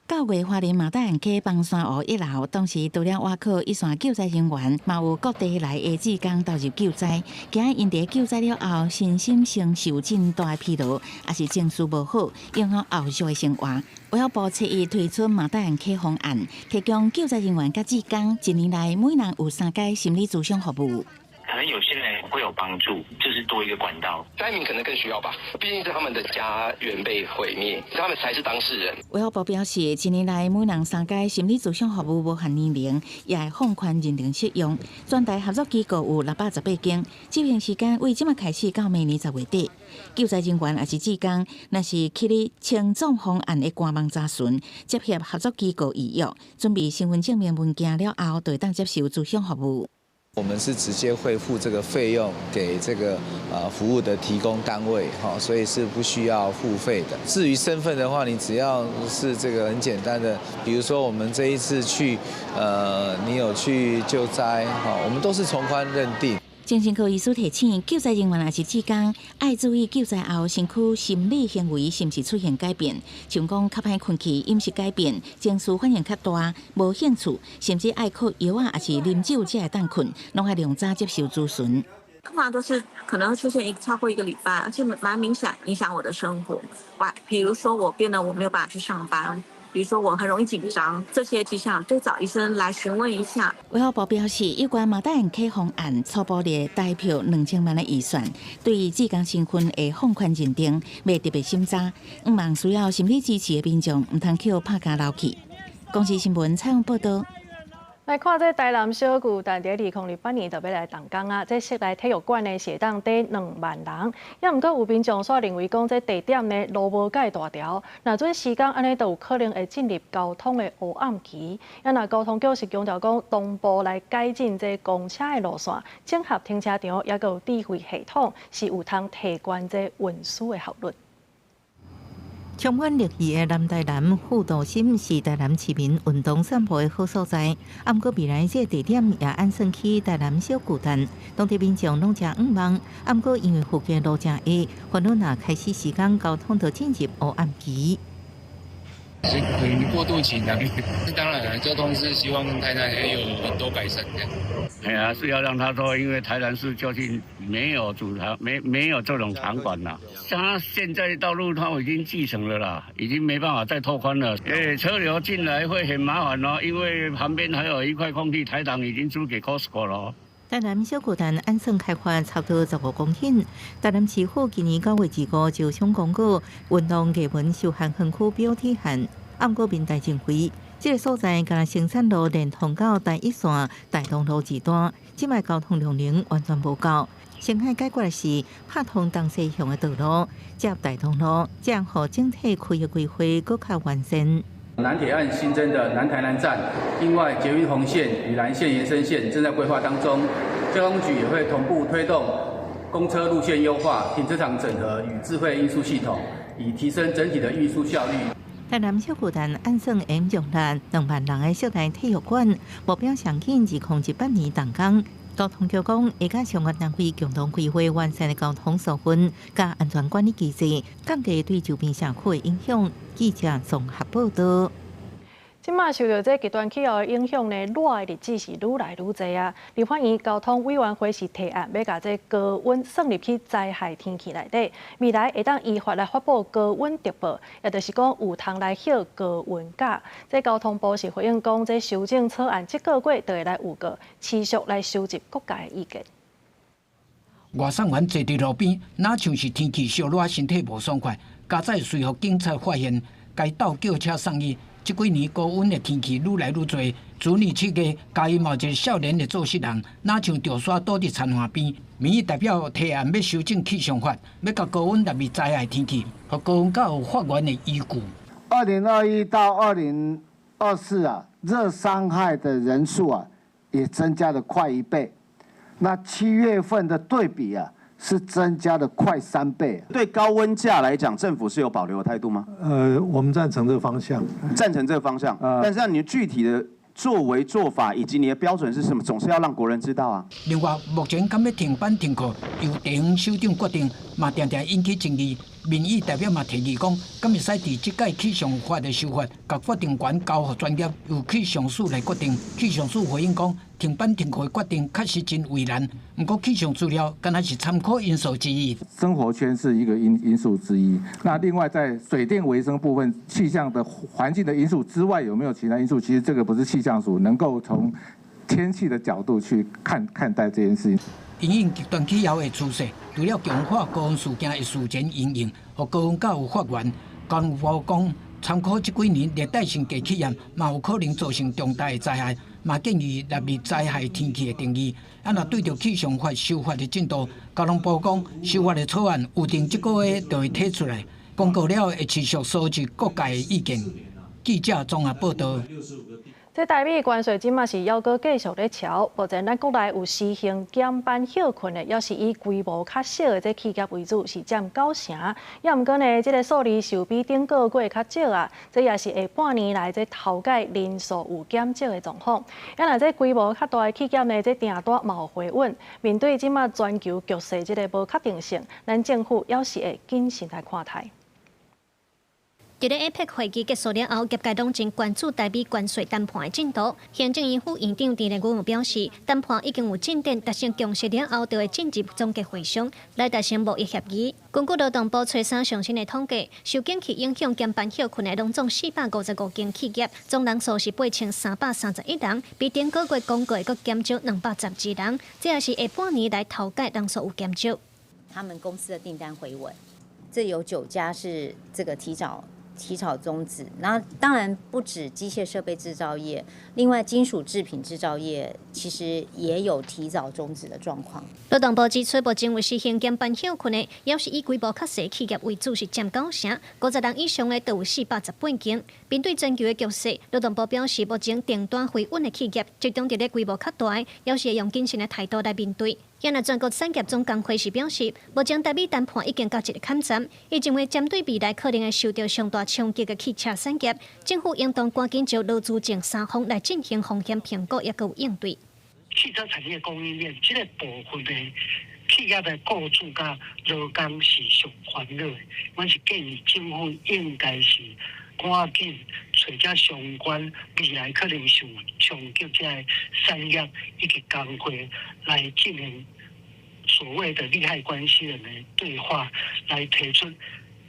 9月花蓮馬太鞍溪枋山湖溢流，當時除了倚靠一線救災人員，嘛有各地來的志工投入救災。驚𪜶佇救災了後，身心承受真大的疲勞，抑是情緒無好，影響後續的生活。衛福部7日推出馬太鞍溪方案，提供救災人員佮志工一年內每人有三擺心理諮商服務。可能有些人會有幫助，就是多一個管道。災民可能更需要吧，畢竟是他們的家園被毀滅，他們才是當事人。衛福部表示，一年內每人三擺心理諮商服務無限年齡，也會放寬認定適用。全台合作機構有618間，執行時間為這馬開始到明年10月底。救災人員抑是志工，若是去咧青總方案的官網查詢，接洽合作機構預約，準備身份證明文件了後，就會當接受諮商服務。我們是直接匯付這個費用給這個服務的提供單位，哈，所以是不需要付費的。至於身份的話，你只要是這個很簡單的，比如說我們這一次去，你有去救災，哈，我們都是從寬認定。精神科醫師提醒，救災人員抑是志工，愛注意救災後身軀心理行為是毋是出現改變，像講較歹睏去、飲食改變、情緒反應較大、無興趣，甚至愛靠藥仔抑是啉酒才會當睏，攏愛量早接受諮詢。通常都是可能會出現超過一個禮拜，而且蠻明顯影響我的生活。哇，比如說我變得我沒有辦法去上班。比如說我很容易緊張，這些跡象都找醫生來詢問一下。衛福部表示，有關馬太鞍溪方案初步列台票2000萬的預算，對志工身份會放寬認定，袂特別審查。向望需要心理支持的民眾，毋通予拍交流去。公視新聞採訪報導。來看這台南小巨蛋，佇2028年就欲來動工啊！這室內體育館呢是會當載2萬人，猶毋過有民眾煞認為講這地點呢路無蓋大條，若準施工按呢就有可能會進入交通的黑暗期。啊，若交通局是強調講，同步來改進這公車的路線，整合停車場，猶閣有智慧系統，是有通提懸這運輸的效率。充滿綠意的南台南副都心是台南市民運動散步的好所在。啊，毋過未來這個地點也按算起台南小巨蛋，當地民眾攏誠向望。啊，毋過因為附近路誠狹，煩惱若開始施工，交通就進入黑暗期。是可能過渡期呢，當然了，交通是希望台南也有很多改善的。哎呀，是要讓他說，因為台南市究竟沒有主場，沒有這種場館啦。他現在道路它已經繼承了啦，已經沒辦法再拓寬了。哎，車流進來會很麻煩哦，因為旁邊還有一塊空地，台糖已經租給 Costco 了。台南小巨蛋按算開發差不多15公頃。台南市府今年9月25就想公告運動藝文休閒園區 BOT 案，毋過民代認為，這個所在敢若生產路連通到台一線大同路二段，這擺交通量能完全無夠。先愛解決的是拍通東西向的道路，接大同路，這樣予整體區域規劃閣較完善。南鐵案新增的南台南站，另外捷運紅線與藍線延伸線正在規劃當中，交通局也會同步推動公車路線優化、停車場整合與智慧運輸系統，以提升整體的運輸效率。台南小巨蛋按算會容納2萬人的室內體育館，目標上緊2018年動工。交通局講，會佮相關單位共同規劃完善的交通疏運佮安全管理機制，降低對周邊社區的影響。記者綜合報導。這馬受著這極端氣候的影響呢，熱的日子是愈來愈濟啊。立法院交通委員會是提案，欲共這高溫算入去災害天氣內底，未來會當依法來發布高溫特報，也就是講有通來歇高溫假。這交通部是回應講，這修正草案這個月就會來預告，持續來收集各界的意見。外送員坐佇路邊，若像是天氣燒熱，身體無爽快，佳哉隨予警察發現，共鬥轎車送醫。這幾年高溫的天氣愈來愈濟，去年7月，嘉義嘛有一個少年的做事人，若像著沙倒佇田岸邊。民意代表提案欲修正氣象法，欲共高溫納入災害天氣，予高溫較有法源的依據。2021到2024啊，熱傷害的人數啊，也增加了快一倍。那7月份的對比啊，是增加了快3倍。對高溫假來講，政府是有保留的態度嗎？我們贊成這個方向，贊成這個方向。但是，你具體的作為做法以及你的標準是什麼，總是要讓國人知道啊。另外，目前敢欲停班停課，由地方首長決定，嘛定定引起爭議。民意代表嘛提議講，敢會使佇這屆氣象法的修法，共決定權交予專業，由氣象署來決定。氣象署回應講，停班停課的決定確實真為難，毋過氣象資料敢若是參考因素之一。生活圈是一個因素之一。那另外在水電維生部分，氣象的環境的因素之外，有沒有其他因素？其實這個不是氣象署能夠從天氣的角度去看待這件事情。因應極端氣候的趨勢，除了強化高溫事件的事前因應，予高溫較有法源。交通部講，參考這幾年熱帶性低氣壓，嘛有可能造成重大的災害，嘛建議納入災害天氣的定義。啊，若對著氣象法修法的進度，交通部講修法的草案預定這個月就會提出來，公告了後會持續收集各界的意見。記者綜合報道。這台美關稅這馬是猶閣繼續咧吵。目前咱國內有實行減班歇睏的，猶是以規模較小的這企業為主，是佔9成。猶毋過呢，這个數字受比頂個月較少啊。這也是下半年來這頭擺人數有減少的狀況。啊，若這規模較大的企業呢，這訂單嘛有回穩。面對這馬全球局勢這个無確定性，咱政府猶是會謹慎來看待。佇咧 APEC 會議結束了後，業界攏真關注台美關稅談判的進度。行政院副院長鄭麗文表示，談判已經有進展，達成共識了後，就會進入終結會商來達成貿易協議。根據勞動部初三上新的統計，受景氣影響減班歇睏的攏總455間企業，總人數是8331人，比頂個月公告的閣減少212人，這也是下半年來頭擺人數有減少。他們公司的訂單回穩，這有9家是這個提早終止，那當然不止機械設備製造業，另外金屬製品製造業其實也有提早終止的狀況。勞動部指出，目前有實行減班歇睏的，猶是以規模較細企業為主，是佔9成，50人以上的都有418間。面對全球的局勢，勞動部表示，目前訂單回穩的企業集中佇咧規模較大，猶是會用謹慎的態度來面對。若全國產業總工會是表示，目前台美談判已經到一個坎站，伊認為針對未來可能會受到上大衝擊的汽車產業，政府應當趕緊就勞資政三方來進行風險評估，抑閣有應對。汽車產業供應鏈這個部分的企業的雇主佮勞工是上煩惱的，阮是建議政府應該是趕緊揣遮相關未來可能受衝擊這個產業以及工會來進行所謂的利害關係人的對話，來提出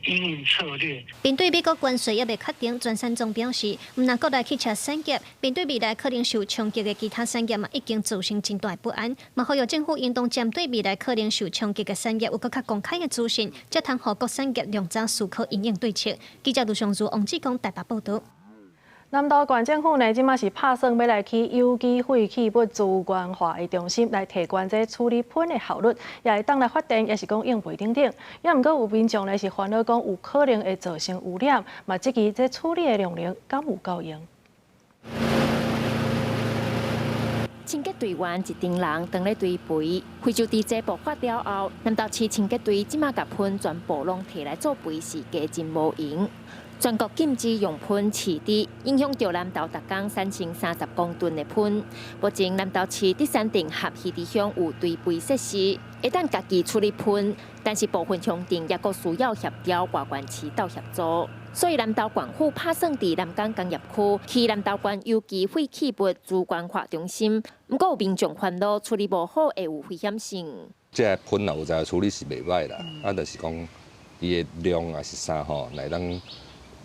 因應策略。面對美國關稅猶未確定，全產總表示，毋但國內汽車產業面對未來可能受衝擊的其他產業嘛，已經造成真大的不安。嘛，呼籲政府應當針對未來可能受衝擊的產業，有閣較公開的資訊，才通予各產業量早思考因應對策。記者盧尚如、王志剛台北報導。南投縣政府呢，這馬是拍算欲來起有機廢棄物資源化的中心，來提懸這處理糞的效率，也會當來發電，抑是講用肥等等。也毋過有民眾呢是煩惱講有可能會造成污染，嘛質疑這處理的量能敢有夠用。清潔隊員一陣人當咧堆肥，非洲豬災爆發了後，南投市清潔隊這馬共糞全部攏提來做肥是加真無閒。全國禁止用噴飼豬，影響著南投逐工產生30公噸的噴。目前南投市竹山鎮和魚池鄉有堆肥設施，會當家己處理噴，但是部分鄉鎮猶閣需要協調外縣市鬥協助。所以南投縣府拍算佇南港工業區起南投縣有機廢棄物資源化中心，毋過有民眾煩惱處理無好會有危險性。這个噴若有在處理是袂䆀啦，啊，就是講伊的量也是啥吼，來當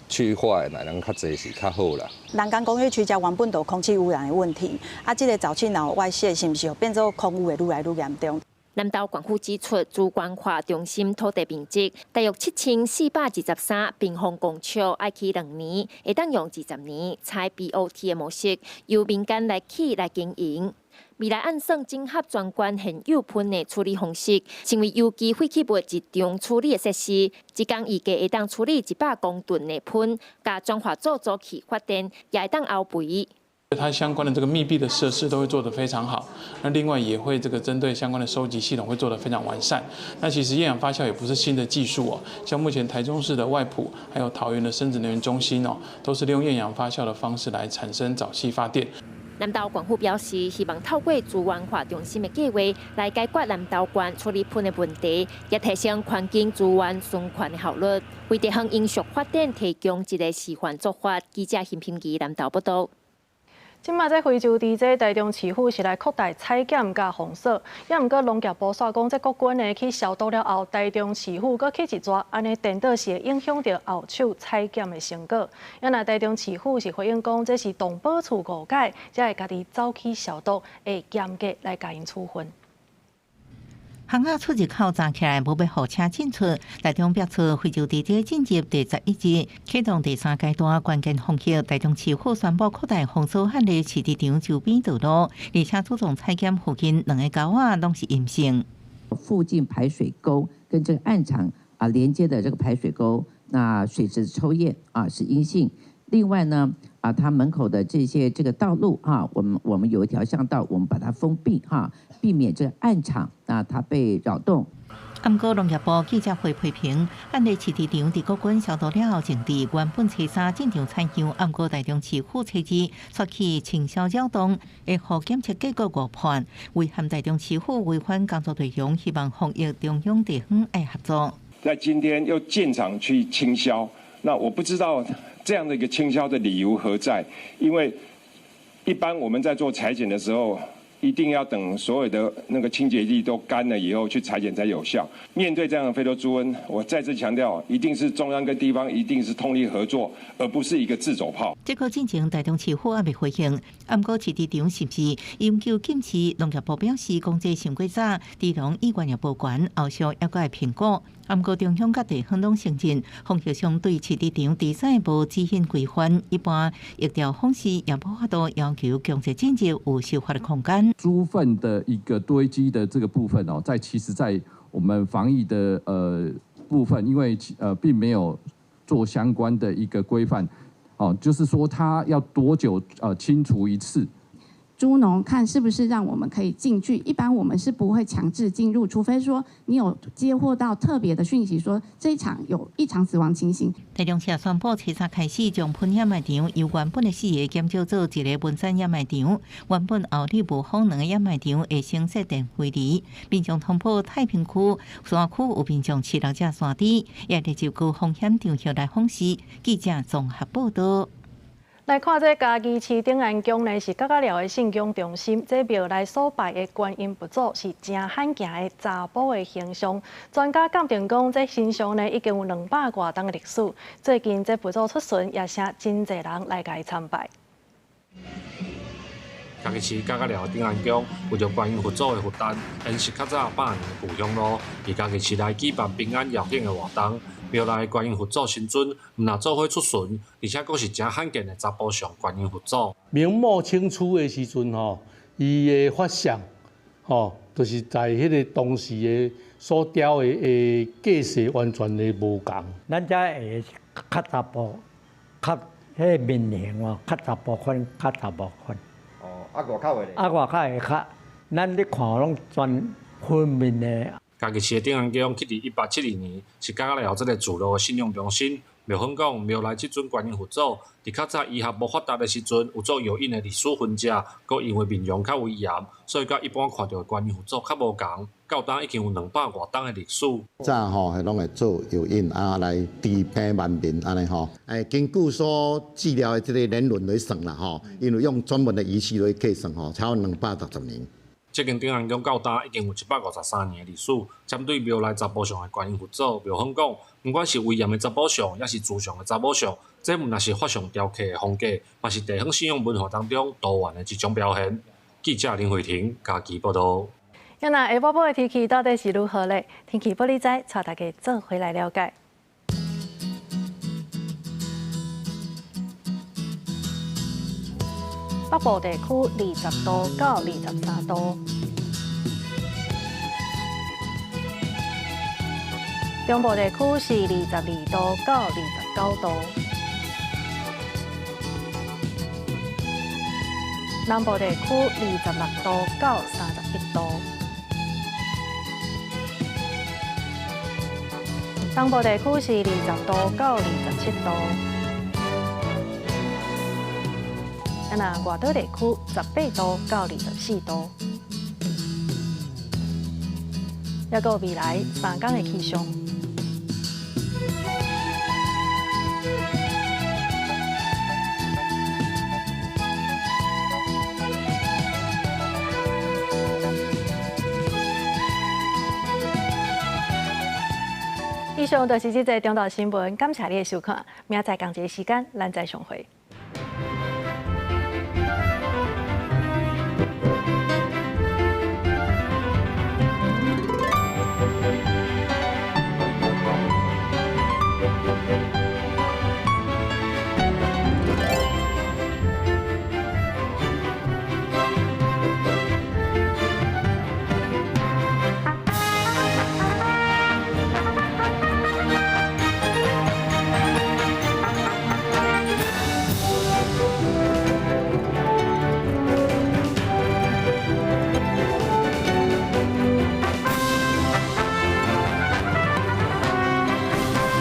去化的，來當較濟是較好啦。南港工業區遮原本就有空氣污染的問題，啊，這个沼氣若有外泄，是毋是變做空污會愈來愈嚴重？南投縣府指出，資源化中心土地面積大約7423平方公尺，愛起2年，會當用20年，採 BOT 的模式，由民間來起來經營。未來按算整合全縣現有噴的處理方式，成為有機廢棄物集中處理的設施。一工預計會當處理100公噸的噴，共轉化做沼氣發電，也會當漚肥。它相關的這個密閉的設施都會做得非常好，那另外也會這個針對相關的收集系統會做得非常完善。那其實厭氧發酵也不是新的技術哦，像目前台中市的外埔，還有桃園的生質能源中心哦，都是利用厭氧發酵的方式來產生沼氣發電。南投縣府表示，希望透過資源化中心的計劃來解決南投縣處理噴的問題，也提升環境資源循環的效率，為地方永續發展提供一個示範做法。記者邢品儀南投報導。這擺這非洲佇這台中市府是來擴大採檢佮封鎖，也毋過農業部煞講，這國軍呢去消毒了後，台中市府閣去一逝，按呢顛倒是會影響著後手採檢的成果。啊若台中市府是回應講，這是動保處誤解，才會家己走去消毒，會嚴格來共𪜶處分。巷仔出入口閘起來，無欲予車進出。台中表示，非洲豬瘟進入第11日，啟動第三階段關鍵防疫。台中市府宣布擴大封鎖漢麗飼豬場周邊道路，而且主動採檢附近兩个溝仔攏是陰性。附近排水溝跟這個案場啊連接的這個排水溝，那水質抽驗啊是陰性。另外呢，啊，他門口的這些這個道路啊，我們有一條巷道，我們把它封閉哈，避免這個案場啊它被擾動。毋過農業部記者會批評，案例飼豬場佇國軍消毒了後，淨佇原本初三進場採樣，毋過台中市府初二出去清消擾動，會予檢測結果誤判，遺憾台中市府違反工作內容，希望防疫中央地方愛合作。在今天又進場去清消，那我不知道這樣的一個清消的理由何在？因為一般我們在做採檢的時候，一定要等所有的那個清潔劑都乾了以後去採檢才有效。面對這樣的非洲豬瘟，我再次強調，一定是中央跟地方一定是通力合作，而不是一個自走炮。這個進前台中市府猶未回應，毋過飼豬場是毋是永久禁飼？農業部表示，講這傷過早，豬農意願也無懸，後續猶閣會評估。毋過中央佮地方攏承認，防疫上對飼豬場豬仔無指引規範，一般疫調方式也無法度要求強制進入有修法的空間。豬糞的一個堆積的這個部分哦，在其實，在我們防疫的部分，因為並沒有做相關的一個規範，哦，就是說它要多久清除一次？豬農看是不是讓我們可以進去，一般我們是不會強制進入，除非說你有接獲到特別的訊息，說這一場有異常死亡情形。台中市宣布，初三開始將噴掩埋場由原本的四个減少做一个分散掩埋場，原本后里無風兩个掩埋場會先設電分離，民眾通報太平區山區有民眾飼六隻山豬，也列入高風險場合來訪視。記者綜合報道。來看這嘉義市頂安宮呢，是角仔寮的信仰中心。這廟內所拜的觀音佛祖是誠罕見的查埔的形象。專家鑑定講，這形象呢已經有200外冬的歷史。最近這佛祖出巡，也吸真濟人來共伊參拜。嘉義市角仔寮頂安宮為著觀音佛祖的佛誕，延續較早百年的舊香爐，佇嘉義市內舉辦平安繞境的活動。廟內觀音佛祖神尊，毋但做伙出巡，而且閣是誠罕見的查埔像觀音佛祖。明末清初的時陣吼，伊的法相吼，就是在彼个當時的所雕的架勢完全的無仝。咱遮下是較查埔，較彼个面型哦，較查埔款，較查埔款。哦，啊外口的咧？啊外口的較，咱咧看攏全分面的。嘉義市的頂安宮起佇1872年，是角仔寮這个聚落的信仰中心，妙芬讲，庙内这尊观音佛祖，伫较早医学无发达的时阵，有做药引的历史痕迹，阁因为面容较威严，所以佮一般看著的观音佛祖较无仝。到今已经有200外冬的历史。早吼，彼拢会做药引啊，来治病万民按呢吼。根据所治疗的这个年轮来算啦吼，因为用专门的仪器来计算吼，超过260年。这间顶安宫到今已经有153年的历史。针对庙内查埔像的观音佛祖，妙芬讲，毋管是威严的查某像，抑是慈祥的查某像，这毋但是法相雕刻的风格，嘛是地方信仰文化当中多元的一种表现。记者林慧婷嘉义报道。那下晡晡的天气到底是如何咧？天气报你知，带大家做伙来了解。北部地区20度到23度，中部地区是22度到29度，南部地区26度到31度，东部地区是20度到27度。啊，若外岛地区18度到24度，抑阁有未来3工的气象。以上就是这节中昼新闻，感谢你的收看，明仔载仝一个时间，咱再相会。